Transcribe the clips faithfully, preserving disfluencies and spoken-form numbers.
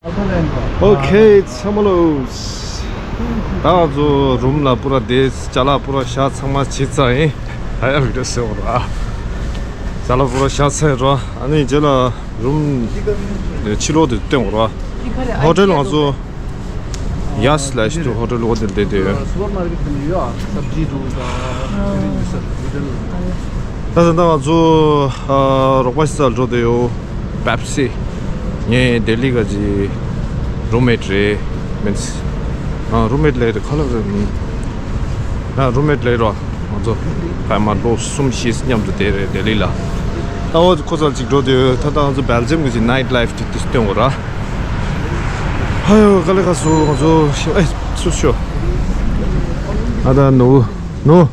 ཨོ་ཁེ། ཚང་མ་ལོ། ད་ང་ཚོ་རུམ་ལ་པུ་ར་དེ་ཅ་ལག་པུ་ར་བཞག་ཚང་མ་བྱས་ཚར་ཡིན། ད་ཡར་བི་ཌི་ཡོ་བཟོ་ར། ཅ་ལག་པུ་ར་བཞག་ཚར་ར། ཨ་ནི་རྗེས་ལ་རུམ་ཕྱི་ལོགས་དེ་སྟོན་དགོས་ར། ཧོ་ཊེལ་ང་ཚོ་ཡ་སི་ལ་ཞིག་ཏུ་ཧོ་ཊེལ་འོ་དེ་བསྡད་དེ་ཡོད། སུ་པར་མར་ཀེཊ་དེ་ནས་ཡོད་ཨ། སབ་ཇི་འདུག་ད་དེ་རིང་ཡོད་ས་ཧོ་ཊེལ། ད་ད་ད་ང་ཚོ་ཨ་རོགས་པ་ཞིག་རྩར་འགྲོ་བསྡད་ཡོད། པེབ་སི། ངའི་ལྡི་ལི་ག་ཅི་རུམ་མེཊ་རེད། མིན་སི། ཨ་རུམ་མེཊ་ལས་རེད། ཁ་ལག་རེད། ཨ་རུམ་མེཊ་ལས་རོ། ང་ཚོ་ཕ་མ་ལོ་གསུམ་བཞི་མཉམ་དུ་བསྡད་རེད་ལྡི་ལི་ལ། ད་འོ་ཁོ་ཚོ་གཅིག་འགྲོ་དུས་ད་ལྟ་ང་ཚོ་སྦེལ་ཇམ་གི་ཅིག་ནའིཊ་ལའིཕ་དེ་དེ་སྟོན་དགོས་ར། ཧ་ཡོ་དཀའ་ལས་ཁག་སོང་ང་ཚོ་ཤི་ཨེ་སུ་ཤོ། ཨ་ད་ནུ་ནུ་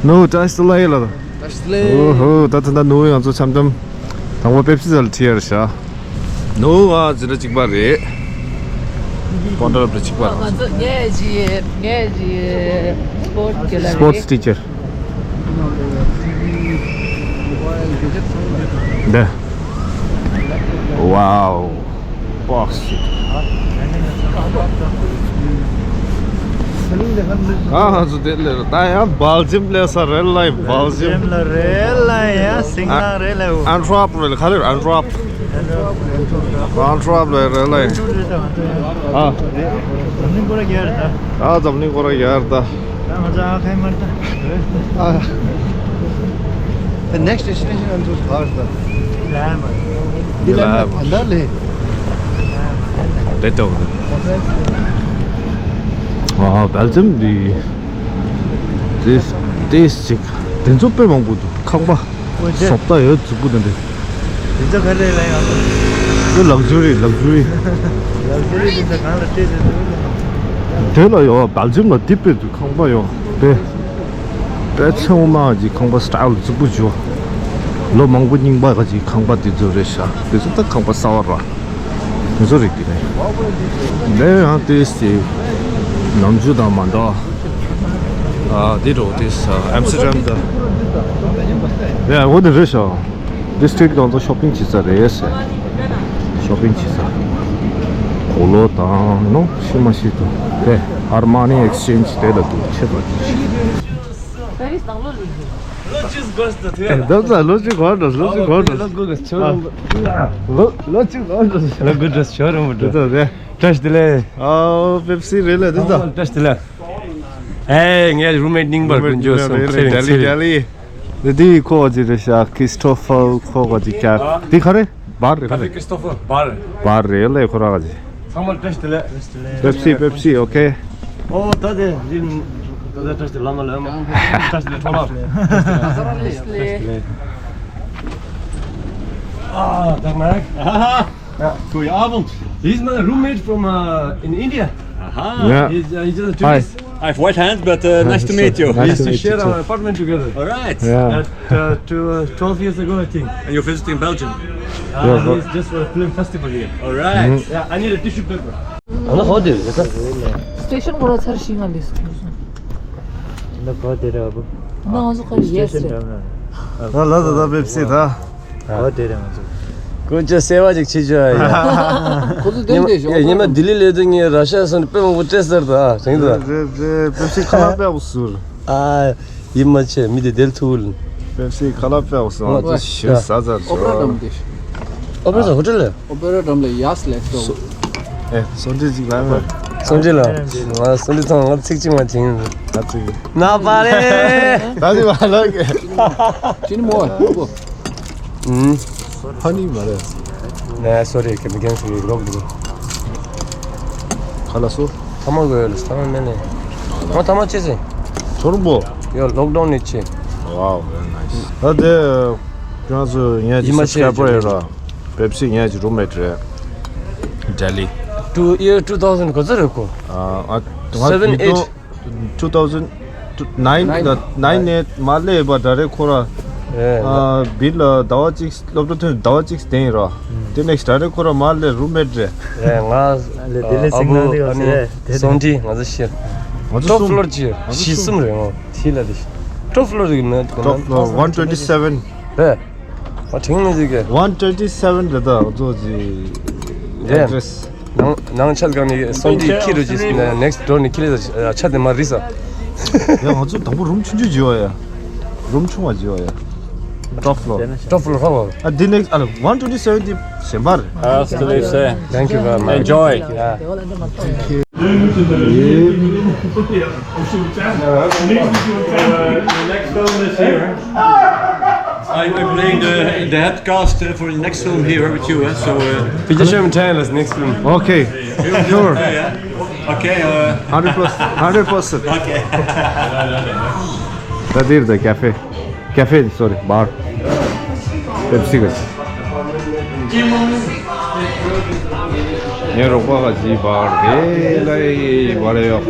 ནུ་བཀྲ་ཤིས་བདེ་ལེགས་ལ། བཀྲ་ཤིས་བདེ་ལེགས། ཨོ་ཧོ། ད་ད་ད་ནུ་ང་ཚོ་འཆམ་འཆམ། དང་པོ་པེབ་སི་ཟ་ལ་ཁྲིད་ཡར་བཞག་ནོ་ཨ་ཛི་ལ་གཅིག་པ་རེད། སྤོན་ཊ་ལབ་ཏུ་གཅིག་པ་རེད། ང་ཚོ་ངས་ཇི་ངས་ཇི་སྤོར་ཊི་ལ་སྤོར་ཊི་ཊི་ཅར། འདི། ཝའོ། པོག་སི། ཨ་ང་ཚོ་དེ་ལས་ད་ཡང་སྦེལ་ཇམ་ལས་ས་རེད་ལ་ཡིན། སྦེལ་ཇམ་ལ་རེད་ལ་ཡ་སིང་ལ་རེད་ལ་འུ། ཨན་ཊ་ཝེར་པེན་ལ་ག་ལེར་ཨན་ཊ་ཝེར་པེན། ཨན་ཊ་ཝེར་པེན་ལ་རེད་ལ་ཡིན། ཨ། འཛམ་གླིང་སྐོར་ར་རྒྱལ་རེད་ད། ཨ་འཛམ་གླིང་སྐོར་ར་རྒྱལ་རེད་ད། ད་ང་ཚོ་ཨ་ཁའི་མར་ད། ཨ། The next destination ཨ་ཚོ་ག་རེད་ད། ལ་མ། འདི་ལ་མ་ད་ལ་ལེ། ལེ་ཏོ། ཨ་སྦེལ་ཇམ་འདི། ཏེས་ཏེས་ཅིག་དེ་ཚོ་དཔེ་མང་པོ་འདུག་ཁང་པ། ཨོ་ཅེ། བཟོ་ལྟ་ཡོད་རྫིག་པོ་དེ་འདྲ། དེ་ཚོ་ག་རེ་ལ་ཡང་། དེ་ལག་ཇུ་རི་ལག་ཇུ་རི། ལག་ཇུ་རི་དེ་ཚོ་གང་ལ་སྤྲད་ཟེར་འདུག་དེ་ལ་ཡོད་སྦེལ་ཇམ་ལ་དེ་དཔེ་འདུག་ཁང་པ་ཡོད་དེ། དཔེ་ཚེ་འོ་མ་གི་ཁང་པ་སི་ཊལ་རྫིག་པོ་བྱོས། ལོ་མང་པོ་རྙིང་པ་གི་ཁང་པ་དེ་ཚོ་རེད་ཤག་དེ་ཚོ་ད་ཁང་པ་གསར་པ་ར། དེ་ཚོ་རིག་གི་རེད། དེ་ཡང་ཏེས་ཏེ་ནམ་རྒྱུན་དང་མ་འདྲ། ཨ་འདི་འགྲོ་ཏེས་ཨམ་སི་ཊར་ཌམ་ད། ཡ་འོ་དེ་རེད་ཤག་འདི་སི་ཊི་རིཊ་གང་ཚོ་ཤོ་པིང་བྱེད་ས་རེད་ཟེར། ཤོ་པིང་བྱེད་ས། གོས་ལོག་དང་ནོ་ཤི་མ་ཤི་དུ། དེ་ཨར་མ་ནི་ཨེག་སི་ཅེན་ཇི་དེ་ལ་འདུག་ཆེ་བ་དེ། པེ་རིས་དང་ལོ་ལུག་རེད། ལོ་ཅིག་དགོས་ད་ཐུ་ཡ། ད་ད་ལོ་ཅིག་དགོས་འགྲོ། ལོ་ཅིག་དགོས་འགྲོ། ལོ་དགོས་ཆོ་རོང་པོ། ལོ་ལོ་ཅིག་དགོས་འགྲོ། ལོ་དགོས་འགྲོ་ཆོ་རོང་པོ་འགྲོ། ད་ད་བཀྲ་ཤིས་བདེ་ལེགས། ཨའོ་པེབ་སི་རེད་ལ་དེ་ད། བཀྲ་ཤིས་བདེ་ལེགས། ཨེ་ངའི་རུམ་མེཊ་རྙིང་པར་དཀོན་མཆོག་གསུམ་ཚེ་རིང་ཚེ་རིང་། དེ་དེ་ཁོ་ག་ཅི་རེད་ཤག་ཁྲི་སི་ཊོ་ཕར་ཁོ་ག་ཅི་ཀེབ་དེ་ག་རེ། བར་རེད་ག་རེ། ཁྲི་སི་ཊོ་ཕར་བར། བར་རེད་ལ་ཁོ་ར་ག་ཅི། ཚང་མར་བཀྲ་ཤིས་བདེ་ལེགས། པེབ་སི་པེབ་སི་ཨོ་ཁེ། ཨོ་ད་དེ་འདི་ད་དེ་བཀྲ་ཤིས་བདེ་ལེགས་བླ་མ་ལ་ཨ་མ་བཀྲ་ཤིས་བདེ་ལེགས་ཁྲོ་ལགས། བཀྲ་ཤིས་བདེ་ལེགས། Ah, dag Mark. Aha. Ja, goedenavond. This is my roommate from uh, in India. Aha. Yeah. He's, uh, he's just a tourist. Hi. I have white hands, but uh, nice to meet you. Nice to meet you too. We used to share our apartment together. All right. Yeah. At, uh, to, uh, twelve years ago, I think. And you're visiting Belgium? Uh, yeah, he's just for a film festival here. All right. Mm-hmm. Yeah, I need a tissue paper. Ana hadi. Station gora thar shinga lis. Ana hadi rabu. Ana azu kar yes. Station tamam. ལ་ལ་ད་པེབ་སི་ད། ཨོ་དེ་རེད་ང་ཚོ། ཀུན་སྤྱོད་གསར་པ་ཅིག་བྱེད་རྒྱུ་ཨ་ཡ། ཁོ་ཚོ་དེ་འདྲ་ཞོག་ཉི་མ་ལྡི་ལི་སླེབས་དུས་ངས་ར་ཤ་སོང་དཔེ་མང་པོ་སྤྲད་ཟེར་ད་དྲན་གི་ད། རེད་རེད། པེབ་སི་ཁ་ལག་དཔེ་པོ་ཟུར། ཨ་ཡིན་མ་ཆེ་མི་དེ་དེར་ཐུག་པེབ་སི་ཁ་ལག་དཔེ་པོ་ཟུར་ང་ཚོ་ཞེ་ཟ་ཟ་ཨོ་པེ་ར་ཞོག་ཌམ་དེ། ཨོ་པེ་ར་ཧོ་ཊེལ་ལ། ཨོ་པེ་ར་ཌམ་ལ་ཡ་སི་ལེ་སོ། ཨེ་སོན་ཏི་ཅིག་ལ་ཡོད། སོན་ཏི་ལ། ང་སོན་ཏི་ཚང་ང་ཚིག་ཅིག་མ་བྱིན། ད་ཚིག་ན་པ་རེད། ད་ཚིག་མ་ལོག་གི་ཅི་ནི་མོ་ཨོ་པོ། ཧ་ནི་མ་རེད། ན་སོ་རི་ཁེ་མི་རྒན་སོ་རི་ལོག་འདུག་ཁ་ལ་སོ། ཐ་མ་གོ་ཡོད་ལ་ཐ་མ་མེད་ནས། ང་ཐ་མ་ཅི་ཟེར། ཚོར་པོ། ཡོད་ལོག་ཌའུན་ནི་ཆེ། Wow, very nice. ད་དེ་ཁྱོད་ཚོ་ངའི་ཅིག་ཡིན་མ་ཆེ་སབ་སི་ཀ་རའེ་བར་ཡོད་ར། པེབ་སི་ངའི་ཅིག་རུམ་མེཊ་རེད། ལྡི་ལི། Two year two thousand ག་ཚོད་རེད་ཁོ། ཨ་ཨ་ང་seven eight two thousand nine nine eight མ་སླེབས་པ་ད་རེས་ཁོ་ར། ཨ་བིལ་ལ་ཟླ་བ་གཅིག་སློབ་གྲྭ་ཐོན་ཟླ་བ་གཅིག་བསྡད་ཡིན་ར། དེ་ནས་ད་རེས་ཁོ་ར་མ་སླེབས་རུམ་མེཊ་རེད། ང་ལེ་དེ་ལེ་སིང་ནང་ལེ་ཡོད་ཟེར་དེ་སོང་དྲི་ང་ཚོ་ཤི། ཊོབ་ཕློར་ཅི་བཞི་གསུམ་རེད་ངོ་ཐི་ལ་དེ་ཤི། ཊོབ་ཕློར་རེད་ན་ཊོབ་ཕློར་one twenty seven རེད། ཨ་ཁྲིང་ནི་ཟིག་གི one twenty seven རེད་ད་ང་ཚོ་ཅི། Damn. Address. ནང་ནང་ཆ་གང་ནས་སོང་དེ་ཁྱི་རུ་ཇིས་next door ནས་ཁྱི་རུ་ཆ་དེ་མ་རིས་ས། ཡ་ང་ཚོ་དང་པོ་རུམ་ཆུང་ཆུང་བྱེད་བ་ཡ། རུམ་ཆུང་བ་བྱེད་བ་ཡ། Top floor. Top floor ཧོ། ཨ་འདི་next ཨ་one twenty seven དེ་གཞན་པར། Hasta luego. Thank you very much. Enjoy. Yeah. Next film is here. I, I'm playing the, the head cast uh, for the next film here with you, eh? So, uh, Peter Sherman Channel's next film. Okay, sure. Okay, uh, hundred percent. Hundred percent. Okay. That is the cafe. Cafe, sorry, bar. Pepsi གི། ངའི་རོགས་པ་ག་ཅི་བར་དེ་ལ་བར་ཡོད།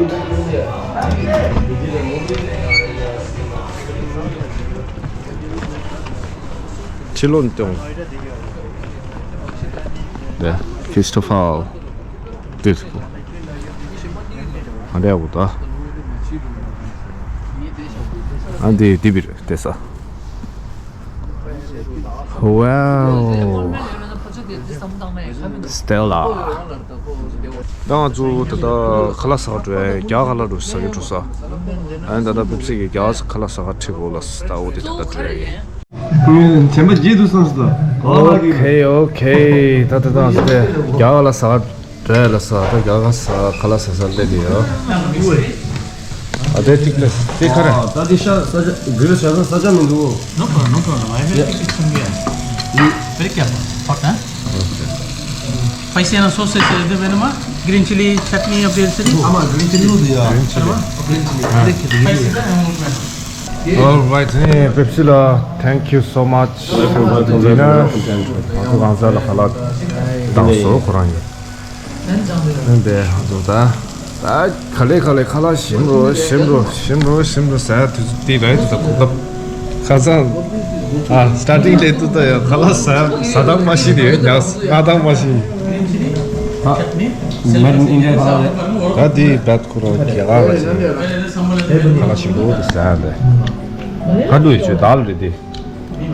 ཕྱི་ལོགས་ནས་སྟོན། ནས་ཁྲིས་ཏོ་ཕར་དེ་ཨ་འདྲ་བུ་ད། ཨ་འདི་དེ་བིར་དེ་ས། Wow. Stella. ད་ང་ཚོ་ད་ལྟ་ཁ་ལག་ཟ་ག་འགྲོ་ཡ། རྒྱ་ཁ་ལག་འགྲོ་ཟ་གི་འགྲོ་ས། ཨ་ནི་ད་ལྟ་པེབ་སི་གི་རྒྱ་ཁ་ལག་ཟ་ག་ཁྲིད་དགོས་ལ་ད་འོ་དེ་ད་ལྟ་འགྲོ་ཡ་ཡིན། ཨོ་ཁེ་ཨོ་ཁེ། ད་ད་ད་ཟེར་རྒྱ་ག་ལ་ཟ་ག་འགྲོ་ཡ་ལ་ཟ། ད་རྒྱ་ག་ཟ་ཁ་ལག་ཟ་ས་སླེབས་ཡོད། ཨ་དེ་ཐིག་ལེ་དེ་ཁ་ར། ད་དེ་ཤ་ས་ཆ་གི་ཤ་ས་ས་ཆ་མི་འདུག No problem, no problem. I have a ticket from here. Very careful. Hot, huh? Spicy and sauce is there, Venema? Green chili chutney of the city? ஆமா, green chili. Green chili. Spicy, huh? All right, ནི་པེབ་སི་ལ་thank you so much. Welcome, welcome, dinner. Welcome, welcome. ང་ཚོ་གང་ཟག་ལ་ཁ་ལག་དང་སོ་ཁོ་རང་ཡིན། འདི་ང་ཚོ་ད་ད་ག་ལེ་ག་ལེ་ཁ་ལག་ཞིམ་རོ་ཞིམ་རོ་ཞིམ་རོ་ཞིམ་རོ་ཟ་དུས་དེ་རེད་དུ་ད་གོ་སྐབས་ཁ་སང་ཨ་starting ལས་དུ་ད་ཡ་ཁ་ལག་ཟ་ཟ་དང་མ་ཤི་དེ་ཡ་ང་དང་མ་ཤི་ཨ་Made in India ཁ་ལག་རེད། ད་དེ་བད་ཁོ་རང་རྒྱ་གར་ལ་ཁ་ལག་ཞིམ་པོ་དེ་ཟ་ཡ་འདི་ཁ་ལུ་ཡི་ཆུ་དལ་རེད་དེ།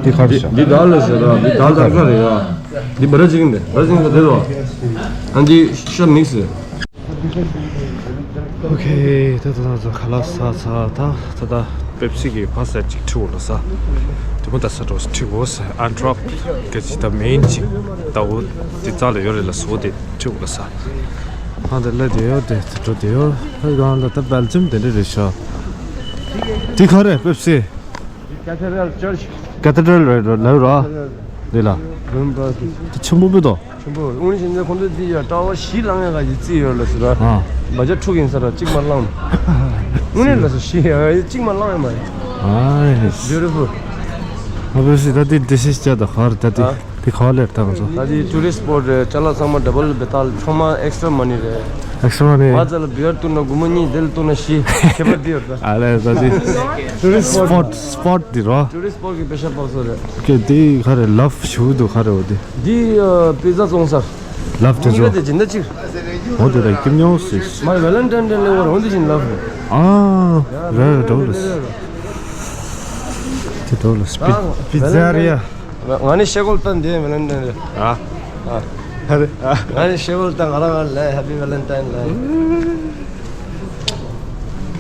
འདི་ག་རེ་ཤག་འདི་དལ་ལ་ཟེར་ར། འདི་དལ་དལ་ག་རེད་ཡ། འདི་བ་ར་ཅིག་འདི་བ་ར་ཅིག་འདི་དེ་རོ། ཨ་འདི་ཤ་མིག་སི། ཨོ་ཁེ། ད་ད་ད་ད་ཁ་ལག་ཟ་ཚར། ད་ད་ད་པེབ་སི་གི་ཕ་ས་ཅིག་ཁྲིད་འོ་ལ་ཟ། དེ་མོ་ད་ས་འགྲོ་ཁྲིད་འོ་ཟ། ཨན་ཊོབ་གི་ཅི་ད་མེན་ཅིག་ད་འོ་དེ་རྩ་ལ་ཡོད་རེད་ལ་ཟོ་དེ་ཁྲིད་འོ་ལ་ཟ། ཨ་དེ་ལ་དེ་ཡོད་དེ་ཚ་འགྲོ་དེ་ཡོད། ད་གང་ལ་ད་སྦེལ་ཇམ་དེ་འདྲ་རེད་ཤག་དེ་ག་རེ་པེབ་སི། Cathedral Church. Cathedral རེད་ལབ་ར། དེ་ལ། རིམ་པ་དེ། དེ་ཆེན་པོ་བོད་དོ། ཆེན་པོ་འོན་ཞིང་ཁོང་ཚོ་དེ་ཡ་ཀྲ་བ་བཞི་ལང་ཡ་ག་ཡི་རྩིས་ཡོད་ལ་ཟེར་ར། ཨ། བ་ཇ་ཕྲུག་ཡིན་ས་ར་གཅིག་མ་ལང་། དངོས་གནས་ལ་ཟེར་བཞི་ཡ་གཅིག་མ་ལང་ཡ་མ་ཡིན། ཨ། Beautiful. ཨ་བོད་སི་ད་དེ་དེ་སི་ཅ་ད་ཧར་ད་དེ། ཨ། དེ་ག་ལེར་བཏང་ཚོ། ད་དེ་tourist spot རེད། ཅ་ལག་ཚང་མ་double བེ་ཏཱལ་ཚང་མ་extra money རེད། Extra money. ང་ཚོ་ལ་བི་ཡར་བཏུང་ན་སྒོར་མོ་གཉིས། དེ་ལ་བཏུང་ན་བཞི། ཁྱད་པར་དེ་ཡོད་ད། ཨ་ལས་ད་དེ་tourist spot spot དེ་རོ། Tourist spot གི་པེ་ཤ་པག་སོ་རེད། ཀེ་དེ་ག་རེ་ལབ་ཞུ་འདུག་ག་རེ་འོ་དེ། དེ་པི་ཛ་བཙོང་ས། ལབ་དེ་ཚོ། དེ་ཇི་འདྲ་ཅིག་འོ་དེ་ད་ཀིམ་ཉོ་སི། མ་ཝེ་ལན་ཊན་ཌེ་ལེ་བར་འོ་དེ་བཞིན་ལབ་རེད། ཨ་རེད་འགྲོ་ལ་སི། དེ་འགྲོ་ལ་སི། པི་ཛ་རེད་ཡ། ང་ནི་ཤེ་གོལ་ཏན་དེ་ཝེ་ལན་ཏན་རེད། ཨ། ཨ། ཨ་རེད། ཨ། ང་ནི་ཤེ་གོལ་ཏན་ང་རང་ང་ལ་ཧེ་པི་ཝེ་ལན་ཏན་ལ།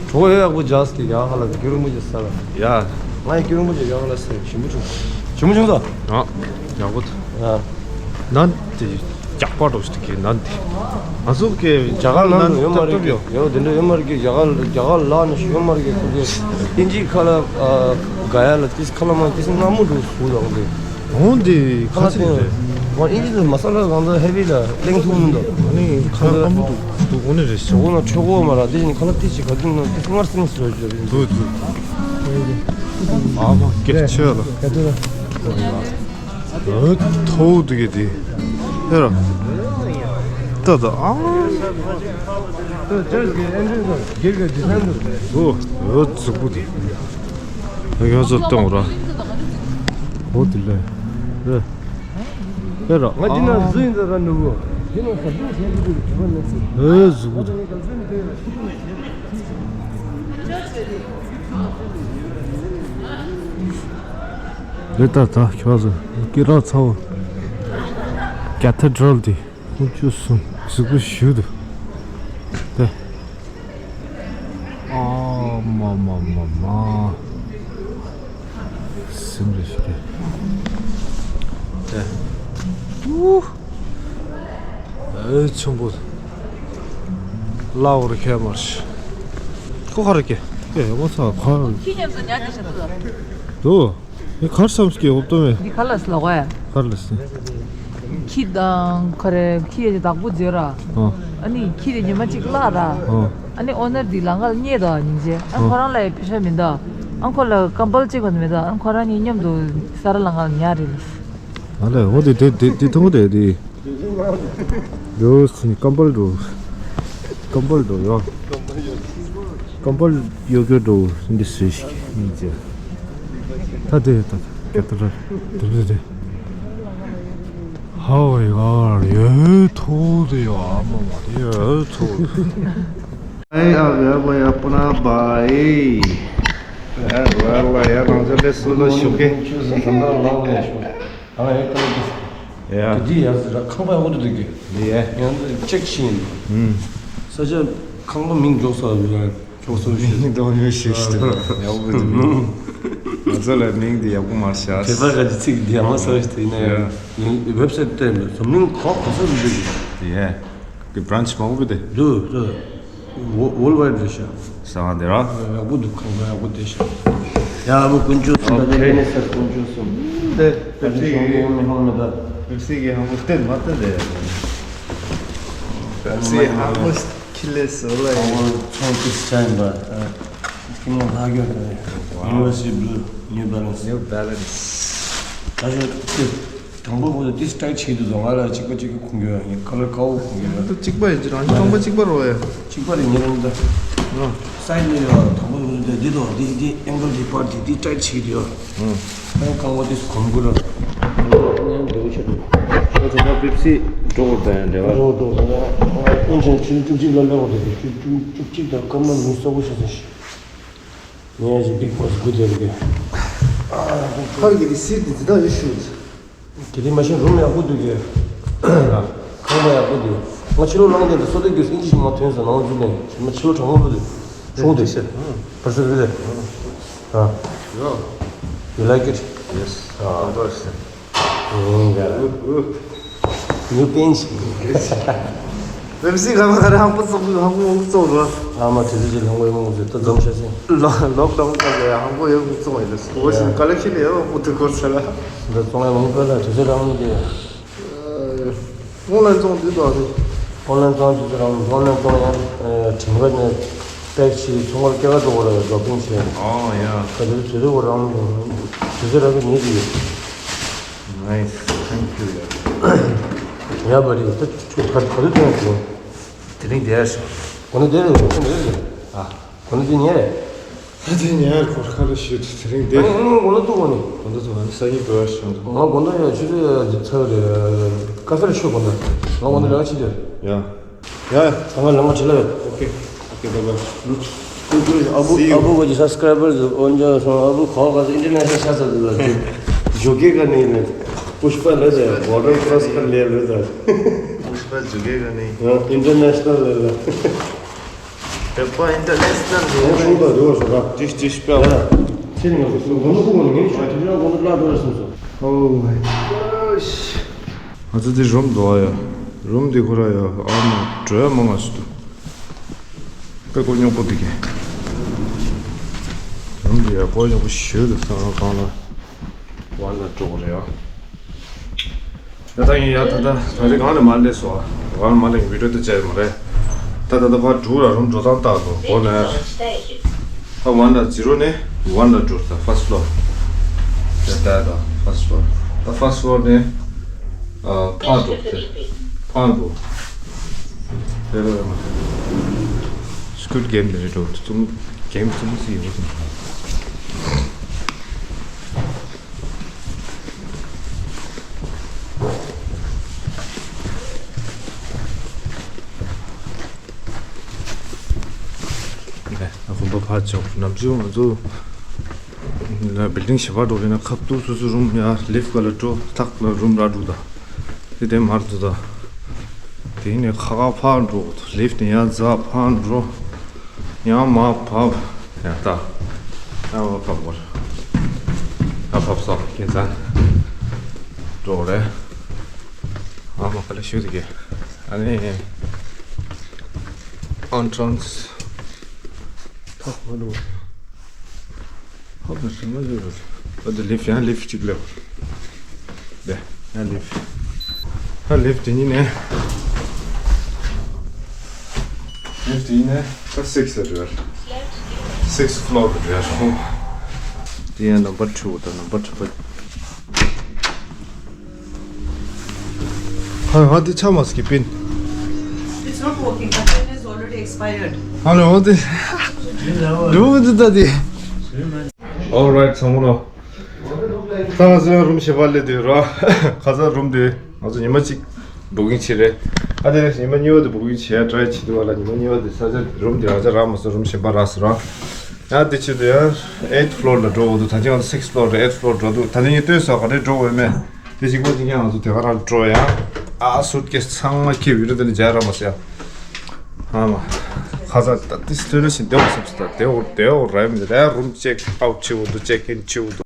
གྲོགས་ཡོད་ཡག་པོ་ཇགས་ཏི་ཡག་ཧ་ལ་སྐྱུ་རུ་མུ་ཇི་ས་ལ། ཡ། ང་ཡི་སྐྱུ་རུ་མུ་ཇི་ཡག་ཧ་ལ་སེ་ཞིམ་པོ་བྱུང་། ཞིམ་པོ་བྱུང་ས། ཨ། ཡག་པོ། ཡ། ནན་དེ་རྒྱག་པ་འགྲོ་ཞིག་གི་ནན་དེ། ང་ཚོ་གི་རྒྱ་གར་ནང་དུ་ཡོད་མ་རེད་ཀྱི། ཡོད་དེ་འདྲ་ཡོད་མ་རེད་ཀྱི། རྒྱ་གར་རྒྱ་གར་ལ་ནི་ཡོད་མ་རེད་ཀྱི། ཁོ་ཚོས་ཨིན་ཇི་ཁ་ལ་ག་ཡ་ལ་ཏིས་ཁ་ལ་མ་ཏིས་སྔ་མོ་འགྲོ་སུ་ལ་འོང་གི། འོང་དེ་ཁ་ལ་ཏིས་ཨིན་ཇི་ལ་མ་ས་ལ་གང་ལྟར་ཧེ་བི་ལ་གླེང་ཐུབ་མི་འདུག་ཨ་ནི་ཁ་ལ་སྔ་མོ་འདུག་འདུག་འོ་ནི་རེད་ཤོག་འོ་ན་ཆོག་གོ་མ་ར་དེ་བཞིན་ཁ་ལ་ཏིས་ཅི་ག་དུས་ན་ཏིས་སྔར་སེང་སོ་ཇོ་རིན་འདུག་འདུག་ཨ་མ་སྐད་ཆོད་ལ། ཨོ། ཐོག་དུ་གི་དེ། ཧེ་ར། ཏ་ཏ་ཨ། ཨོ། ཨོ་ཟུག་པོ་དེ། ཡོ་ཟོ་གཏོང་ར། ཨོ་དེ་ལེ། ཧེ། ཧེ་ར། ང་ཅི་ན་ཟུ་ཡིན་ཟ་ར་ནུ་བོ། ཨོ་ཟུག་པོ་དེ། རེད་ད་ད་ཁྱོད་ཚོ་སྐད་གྲགས་ཚ་བོ། Cathedral དེ། དཀོན་མཆོག་གསུམ་གཟུགས་པོ་ཞུ་དུ། དེ། ཨ་མ་མ་མ་མ། སིམ་རེ་ཞིག་རེད། དེ། ཨུ། ཨེ་ཆུང་པོ། ལ་འོར་ཁྱད་མར་ཤི། ཁོ་ཁ་ར་ཀེ། ཨེ་ཡོང་ཚ་ཁ། ཁྱི་མཉམ་དུ་ཉལ་བསྡད་ཤག་ཏུ། དོ། ཨེ་ཁར་སམ་སྐྱེ་འོབ་ཏོ་མེ། འདི་ཁ་ལ་སི་ལ་གོ་ཡ། ཁར་ལ་སི། ཁྱི་དང་ཁ་རེ་ཁྱི་ཡ་བདག་པོ་མཛོད་ར། ཨ་ནི་ཁྱི་དེ་ཉི་མ་གཅིག་བརླག་ར། ཨ་ནི་ཨོ་ནར་འདི་ལང་ཀར་རྙེད་དོ་སྙིང་རྗེ། ཨ་ཁོ་རང་ལ་ཡ་པེ་ཤ་མི་འདུག་ཨ་ཁོ་ལ་ཀམ་པལ་གཅིག་པ་མི་འདུག་ཨ་ཁོ་རང་གཉིས་མཉམ་དུ་ས་ར་ལང་ཀར་ཉལ་རེད། ཨ་ལེ་འོ་དེ་དེ་དེ་དེ་ཐུང་དེ་དེ། འགྲོ་སི་ནི་ཀམ་པལ་འགྲོ། ཀམ་པལ་འགྲོ་ཡོ། ཀམ་པལ་ཡོ་གེ་འགྲོ་འདི་སུ་ཞིག་ཡིན་ཅེ། ད་དེ་ད་དེ་ད་དེ་དེ་དེ། ཧའོ་ཡ་ཡོད་ཐུག་དེ་ཡོ་ཨ་མ་མ་དེ་ཡོད་ཐུག་ཨེ་ཨ་བེ་བ་ཡ་པ་ན་བ་ཨེ། ཡ་ར་ལ་ཡ་རང་ཚོ་ལས་སུ་ལ་ཞུ་གེ། ཨ་ཡ་ཀ་ལ་དེ། ཡ། དེ་འདི་ཡ་ཟེར་ར་ཁང་པ་འོག་ཏུ་འདུག་གི། འདི་ཡ། ཡང་འདི་ཅེག་ཤིན། ཨུམ། ས་ཆ་ཁང་པ་མིང་འཇོག་ས་ཡ་འཇོག་ས་ཤིན། མིང་འདོགས་ཉོ་ཤིག་ཤིག་ཡག་པོ་འདུག་ང་ཚོ་ལ་མིང་འདི་ཡག་པོ་མ་ཤར། དེ་ཚ་ག་ཅི་ཚིག་འདི་ཡང་ས་ཤིག་དེ་ནས་ཡ། ཝེབ་སའིཊ་བལྟས་མེད་འཛམ་གླིང་གང་ག་ས་རུ་འདུག་གི། འདི་ཡ། གི་བྷ་རན་ཆི་མང་པོ་དེ། འདུག་འདུག་ཝོ་ཝོལ་ཝའིཌ་རེད་ཤག་ས་ག་འདི་ར། ཡག་པོ་འདུག་ཁང་པ་ཡག་པོ་བསྡད་ཤག་ཡ་ཨ་བུ་དཀོན་མཆོག་གསུམ། ད་ལྟ་ཨོ་ཁེ། ཡེ་ནས་སར་དཀོན་མཆོག་གསུམ། དེ་ད་ལྟ་ཤོང་གི་ཡོང་མི་ཧང་མི་ད། པེབ་སི་གི་ཧང་པོ་བསྟན་མ་བསྟན་དེ། པེབ་སི་ཧང་པོ་ཁྱི་ལས་སོ་ལ་ཡིན། ཚོང་ཅིག་ཆ་ཡིན་པ། ཁྱི་མོ་ལྷག་ཡོད་དེ། ཝའོ། University Blue New Balance། New Balance། ད་ཤོད་དེ། དང་པོ་ཁོ་ཚོ་ཏིས་ཊའིཊ་བྱེད་དུ་འདུག་ང་ལ་གཅིག་པ་གཅིག་པ་ཁུངས་ཡོད་ཡིན། ཁ་ལར་ཀའོ་ཁུངས་ཡོད། ད་གཅིག་པ་ཡིན་གྱི་རང་གི་རྐང་པ་གཅིག་པ་རོ་ཡ། གཅིག་པ་རེད་ཉེ་རང་ད། ཨ། སའིཌ་ནས་ཡོད་དང་པོ་ཁོ་ཚོ་འདི་དོ་འདི་འདི་ཨེང་གལ་འདི་པར་འདི་འདི་ཊའིཊ་བྱེད་དུ་ཡོད། ཨ། ཨེ་རྐང་པ་ཏིས་གོམ་གུ་ར། ཉན་འདི་བོ་ཆེ་འདུག་ད་ད་པེབ་སི་འགྲོ་དགོས་ད་ཡང་འདྲ་བ། འགྲོ་འགྲོ་ད་ཡང་ཨེན་ཆེན་ཆུ་ལི་བཅུ་གཅིག་ལ་སླེབས་པ་དེ་ཆུ་ཆུ་བཅུ་གཅིག་དང་སྐར་མ་ཉི་ཤུ་རྩ་དགུ་ཤར་སོང་ཤག་ངས་ཅིག་བིག་པོ་སི་དགུ་དེ་རེད་གི། ཁར་གྱི་རི་སིཊ་འདི་དག་ཡོད་ཤུལ། དེ་རིང་མ་ཤེས་རུམ་ཡག་པོ་འདུག་གི། ཁང་པ་ཡག་པོ་འདུག་ང་ཕྱི་ལོགས་ལངས་དེ་འདྲ་སོ་ཏེ་གྱོས་ཨིན་ཇི་ཞིག་མ་ཐོན་སོང་ནང་འཛུལ་ནས་ཞིག་མ་ཕྱི་ལོགས་གྲང་མོ་འདུག་ཆུང་དུ་ཤེས། བར་སེ་རེད། ཨ། You like it? Yes. ཨ། Of course. ཨུ། ཨུ། ཉུ་པིན་ཞིག་པེབ་སི་ག་མ་ག་རེ་ཧང་པོ་བཙོག་གི་ཧང་པོ་མང་པོ་བཙོག་གི་ཨ་མ་དེ་ཚོ་ཅིག་ལྷང་པོ་མང་པོ་ཟེར་ད་འཛོམས་ཤ་ཟིན། ལོག་ལོག་ཌའོན་སྐབས་ལ་ཧང་པོ་ཡོད་པོ་བཙོག་ཡོད་ལ་སུ་བ་ཞིག་ཀ་ལེག་ཤན་ཡོད་པོ་དུ་གོ་ས་ལ། འདི་བཙོང་ཡ་མང་པོ་ལ་དུས་ཚོད་རང་གི་ཨོན་ལན་བཙོང་དུས་ཙོག་རེད། ཨོན་ལན་བཙོང་དུས་ཚོད་རང་ཨོན་ལན་བཙོང་ཡ་དྲིན་པ་ནས་པེག་ཤིག་ཚོང་པར་སྐྱེལ་ག་འགྲོ་དགོས་རེད་ཌོ་པིང་བྱས། ཨོ་ཡ། ད་དུས་ཚོད་རང་དུས་ཚོད་རང་གི་ཉེས་ཀྱི་ཡོད། Nice. Thank you. ཡ་བ་རི་ད་ཁ་ཁ་ཐུག་ཐོན་ཐོན། དེ་རིང་དེར་སོང་། གོ་ན་དེར་ཡོད་གོ་ན་དེར་ཡོད། ཨ། གོ་ན་དེ་ཉེ་རེད། ད་དེ་ཉེ་རེད་གོ་ཁ་ལ་ཞུ་དེ་དེ་རིང་དེ། ཨ་ནི་གོ་ན་ཐུག་གོ་ནི། གོ་ན་ཐུག་ཨ་ནི་ས་ཡི་བོད་ཤོང་ཐུག་ང་གོ་ན་ཡ་ཆུ་ཚོད་ཡ་ཚ་རེད། ཀ་ཧྥེ་ལ་ཆུ་གོ་ན། ང་གོ་ན་ལ་ཆི་དེར། ཡ། ཡ། ད་ང་ལམ་ཁ་བྲིས་ལ་ཡོད། Okay. Okay, bye bye. ཨ་བུ་ཨ་བུ་གི་སབ་སི་ཀ་རའི་བར་འོན་ཀྱང་སོང་ཨ་བུ་ག་བ་ག་ས་ཨིན་ཊར་ནེ་ཤ་ནལ་ཆགས་ཚར་འདུག་ལ་ཇོ་ཀེ་ག་ནས་ལ་པུཤ་པ་ལ་ཟེར་བོར་ཌར་ཀྲོ་སི་ག་ལ་ལ་ཟེར། པུཤ་པ་ཇོ་ཀེ་ག་ནས། ཨིན་ཊར་ནེ་ཤ་ནལ་ལ་ལ། བོད་པ་ཨིན་ཊར་ནེ་ཤ་ནལ་ལ་ལ། ཤོང་དང་རེ་བ་ཞོག་ད། ཅིག་ཅིག་སྤེལ། ཁྱེད་ནི་ང་ཚོ་སྒོ་ནོར་ཀུ་ནི་ངས་ཆོས་ཐུབ་ཡང་སྒོ་ནོར་བརླག་འགྲོ་རེད་གསུངས་སོང་། Oh my gosh. ང་ཚོ་འདི་རུམ་འདུག་ཨ་ཡ། རུམ་འདི་ཁོ་ར་ཡ་ཨ་མ་བྲོས་མ་ང་སུ་འདུག་དཔེ་ཀོ་རྙོག་པོ་འདུག་གི། རུམ་འདི་ཡ་ཀོ་རྙོག་པོ་ཞེ་འདུག་ས་ང་གང་ལ་ཝན་ལ་འགྲོ་དགོས་རེད་ཡ། ད་ལྟ་ཡིན་ཡ་ད་ལྟ་ད་རེས་གང་ནས་མ་སླེབས་སོང་ཨ། གང་ནས་མ་སླེབས་བི་ཌིའོ་དེ་བྱས་མ་རེད། ད་ད་ལྟ་ཕར་འགྲོ་ར་རུམ་འགྲོ་སྟངས་ལྟ་དགོས་སྒོ་ནས། ད་ཝན་ལ་ཛི་རོ་ནས་ཝན་ལ་འགྲོ་ད་ཕར་སི་ཕློར། དེ་ལྟ་ད་ཕར་སི་ཕློར། ད་ཕར་སི་ཕློར་ནས། ཨ། ཕར་འགྲོ་དེ། ཕར་འགྲོ། དེ་རེད་མ། སི་ཀུའིཌ་གེམ་དེ་རེད་འགྲོ་རྩོམ། གེམ་རྩོམ་སྲིད་ཡོད་ཙམ། དགོན་པ་ཕར་ཕྱོགས་ནམ་རྒྱུན་ང་ཚོ་ལ་བིལ་ཌིང་ཞེ་པོ་འགྲོ་གི་ན་ཁ་ཐུག་སོ་སོ་རུམ་ཡ་ལིཕ་ག་ལ་འགྲོ་ཐག་ལ་རུམ་ར་འགྲོ་ད། དེ་དེ་མར་འགྲོ་ད། དེ་ནས་ཁ་ཁ་ཕར་འགྲོ། ལིཕ་ནས་ཡར་འཛེགས་ཕར་འགྲོ། ཡང་མར་བབས། ཡང་ལྟ། ཡང་མར་བབས་དགོས། ཡང་བབས་སོང་ཁྱེད་ཚང་། འགྲོ་རེད། ཨ་མ་ཁ་ལ་ཞུ་དེ་གི། ཨ་ནི། ཨན་ཊྲན་སི། ཐག་མ་ལུ། ཧོབ་ན་ཞིང་མ་ཡོད་རེད། ཨ་དེ་ལིཕ་ཡང་ལིཕ་གཅིག་ལེབ། དེ་ཡང་ལིཕ། ཧ་ལིཕ་དེ་གཉིས་ནས། ལིཕ་དེ་གཉིས་ནས་ད་སིགས་རེད། སིགས་ཕི་ལོར་རེད། དེ་ཡང་ནམ་བར་ཊུ་དང་ནམ་བར་ཐི་རི། ཧ་ཧ་དེ་ཆ་མ་སྐྱིད་པིན། It's not working. The pen is already expired. ཧ་ལོ་དེ། རུ་དེ་ད་དེ། Alright ཚང་མ་ལོ། ད་ང་ཚོ་རུམ་གཞན་པ་སླེབས་དུས་ར། ཁ་སང་རུམ་དེ་ང་ཚོ་ཉི་མ་གཅིག་བུ་ཀིང་བྱས་རེད། ཨ་དེ་ནས་ཉི་མ་གཉིས་པ་དེ་བུ་ཀིང་བྱས་ཊ་རའི་བྱེད་དུས་བ་ལ་ཉི་མ་གཉིས་པ་དེ་ས་ཆ་རུམ་དེ་རང་ཆ་རག་མ་སོང་། རུམ་གཞན་པ་རག་སོང་ར། ཡང་དེ་ཕྱིར་དུ་ཡང་ཨེཐ་ཕི་ལོར་ལ་འགྲོ་འོ་འདུག་ད་ཅི་ང་ཚོ་སིགས་ཕི་ལོར་རེད། ཨེཐ་ཕི་ལོར་འགྲོ་འདུག་ད་དེ་ངས་སྟོན་སོང་། ག་རེ་འགྲོ་འོས་མེད། དེ་གཅིག་པ་གཅིག་རྐྱང་ང་ཚོ་དེ་ག་རང་འགྲོ་ཡ། ཨ་སུཊ་ཀེ་སི་ཚང་མ་ཁྱེར་བི་རི་དེ་ནས་མཇལ་ར་མ་ཟེར་ཡ། ཨ་མ། ཁ་ས་ད་དེ་སྟོན་ར་ཞིག་བདེ་བ་སོབ་སོ་ད་བདེ་བོ་བདེ་བོ་ར་མི་ར། རུམ་ཅེག་ཨའུཊ་བྱེད་འོ་འདུག་ཅེག་ཨིན་བྱེད་འོ་འདུག